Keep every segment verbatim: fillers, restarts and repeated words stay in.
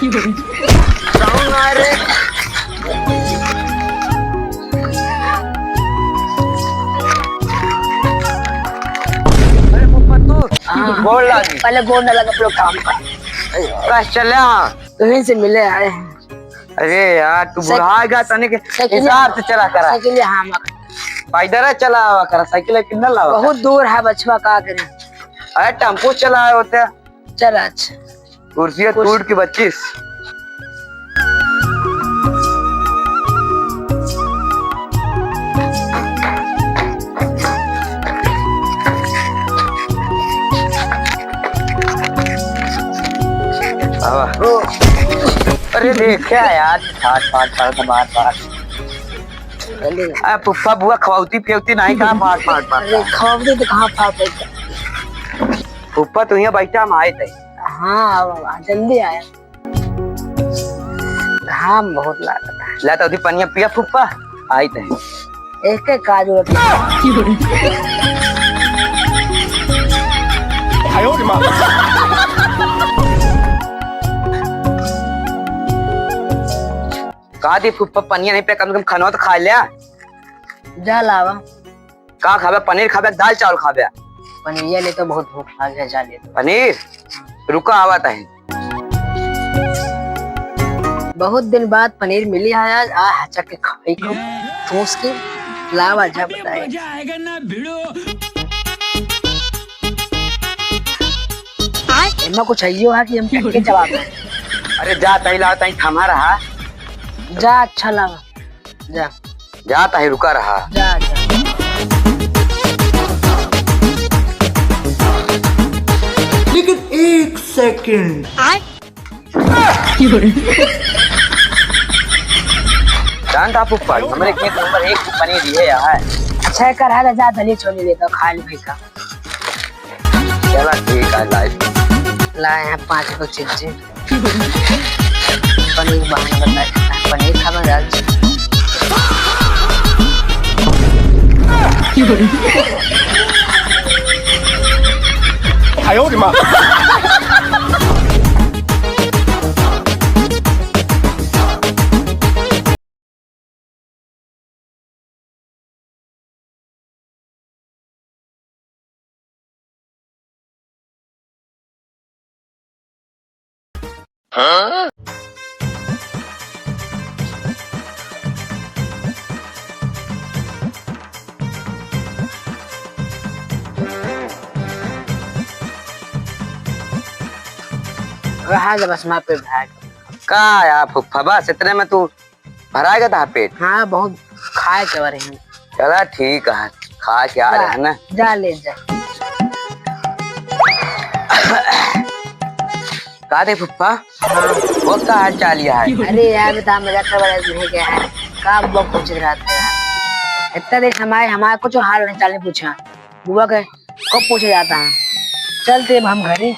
Sound आ रहे। अरे फुप्पा तू, हाँ। गोड़ लागी। पहले गोड़ ना लगा, अपना काम कर। बस चले, हाँ। तुम्हीं से मिले आए हैं। अरे यार, तू साइकिल, बुढ़ा गया, तने के साइकिल हिसाब से चला करा। साइकिल, हाँ, मगर पैदल चला आवा करा, साइकिल कितना लावा बहुत करा। दूर है बचवा, का करें? अरे टेम्पो चला आए होते। चल अच्छा। कुर्सिया कुर्सी। टूट के बच्चीस। आवा। अरे देखे यार, फाट, फाट, फाट, मार, मार। आ, फुफ्फा बुआ खवाउती पियउती नाहीं, कहाँ फाट, फाट, फाट, अरे, फाट। खवाउती तो कहाँ फाट, फाट। फुफ्फा, तू यहाँ बैठा, हम आए थे। हाँ, आवा, आवा, जल्दी आया। घाम बहुत लागत है। ला तो अभी पनिया पिया फुफ्फा, आई तै। एक के का जरूरत है? आयो रे माँ। का दी फुफ्फा, पनिया नहीं पिया, कम से कम खाना तो खा लिया। जा लावा। का खाबे? पनीर खाबे, दाल चावल खाबे? पनीरिया ले तो बहुत भूख लाग है, जा ले तो। पनीर? रुका, आवत है। बहुत दिन बाद पनीर मिली है आज, आ हचक के खाई को ठूस के लावा जा बताए। एमा कुछ आइयो है कि हम चक्के चबाते हैं। अरे जा तई लाओ, तई थमा रहा। जा अच्छा लावा। जा। जाता है, रुका रहा। जा, जा। लेकिन एक सेकंड। आय। जानता फुफ्फा, हमरे खेत नंबर एक की पनीर है यार। अच्छा, एकर है, जा, दलिया छोले लेता, खा ले भाई का। चला ठीक है, लाए। लाए हैं पाँच गो चीजें। पनीर बहाने बताए, पनीर खाबा दाल चावल। आयो रे माँ। हाँ? रहा जब बस माँ पे भाग। का यार फुफ्फा, बस इतने में तू भराएगा था पेट? हाँ, बहुत खाए के बारे में। चला ठीक है, खा के आ जा, रहे हैं ना। जा ले जा। का दे फुफ्फा? हाँ। वो का हाल चाल है? अरे यार, बता, मजाक कर, बड़ा दिन हो गया है। का बुआ पूछ रहा था यार? इतना देर हमारे, हमारे कुछ हाल नहीं चाल नहीं पूछा। बुआ के कब पूछे जाता है? चलते अब हम घरे।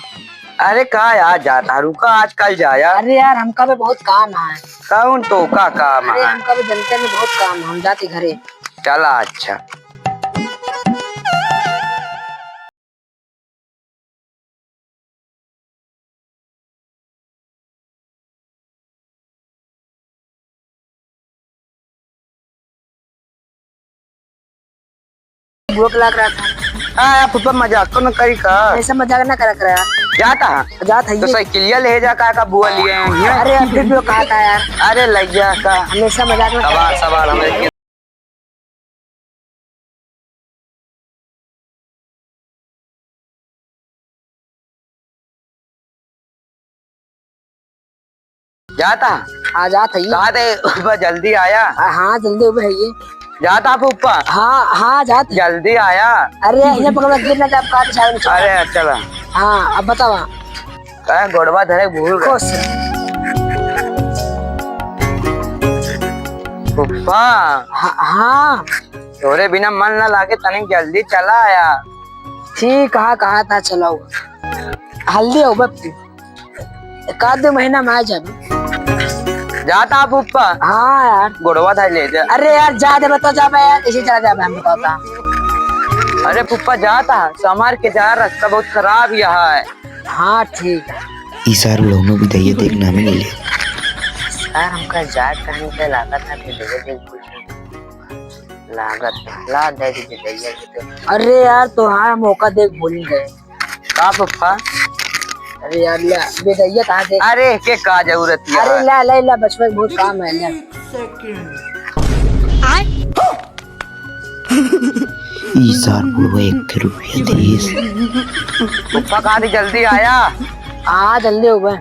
अरे का यार जाता, रुका, आजकल जाया। अरे यार, हमका भी बहुत काम है। कौन तो का काम अरे है? हमका भी जनते में बहुत काम है, हम जाते घरे। चला अच्छा। भूख लाग रहा था। हाँ यार, फुप्पा मजाक तो न करी का? ऐसा मजाक ना करा करा। जाता है? जात है तो ये। साइकिलिया ले जा का, का बुआ लिए हैं? अरे यार, फिर भी वो कहा था यार। अरे लग जा का। हमेशा मजाक में सवाल, सवाल हमें जाता? हाँ, जात है ये। कहा थे, बस जल्दी आया। हाँ, हाँ, जल्दी उबे है ये। जाता फुप्पा? हाँ, हाँ, जात। जल्दी आया। अरे, ये पकड़, गिर ना जाए, काट छाड़ में। अरे, चला। हाँ, अब बतावा। कहे गोड़वा धरे भूल गए। खुश। फुप्पा। हाँ, हाँ। तोरे बिना मन ना लागे, तनिक जल्दी चला आया। ठीक, कहा, कहा था, चलाओ। हल्दी हो बप्पी। एक आध दो महीना में आ जाबे। जाता फुप्पा? हाँ यार। गोड़वा धर ले जा। अरे यार, जा दे, बता, जा बे यार, इसी तरह जा बे, हम बताता। अरे फुप्पा, जाता, संभाल के जा, रास्ता बहुत खराब यहाँ है। हाँ, ठीक है। ई सार बुढ़ौनो बिदैया देख नामे नहीं ले। यार, हमका जाए कहीं पे लागत है, बिदैया देख भूल गए। लागत है, ला दे दीजिए बिदैया के तो। अरे यार, तो हाँ, मौका देख भूल गए। का पप्पा? अरे यार, ले, बिदैया कहाँ दे? अरे, के का जरूरत है? अरे, ला, ला, ला, बचपन बहुत काम है, ले। ई सार बुढ़वा एक रुपया देस। पप्पा कहाँ थी, जल्दी आया। हाँ, जल्दी हो गए।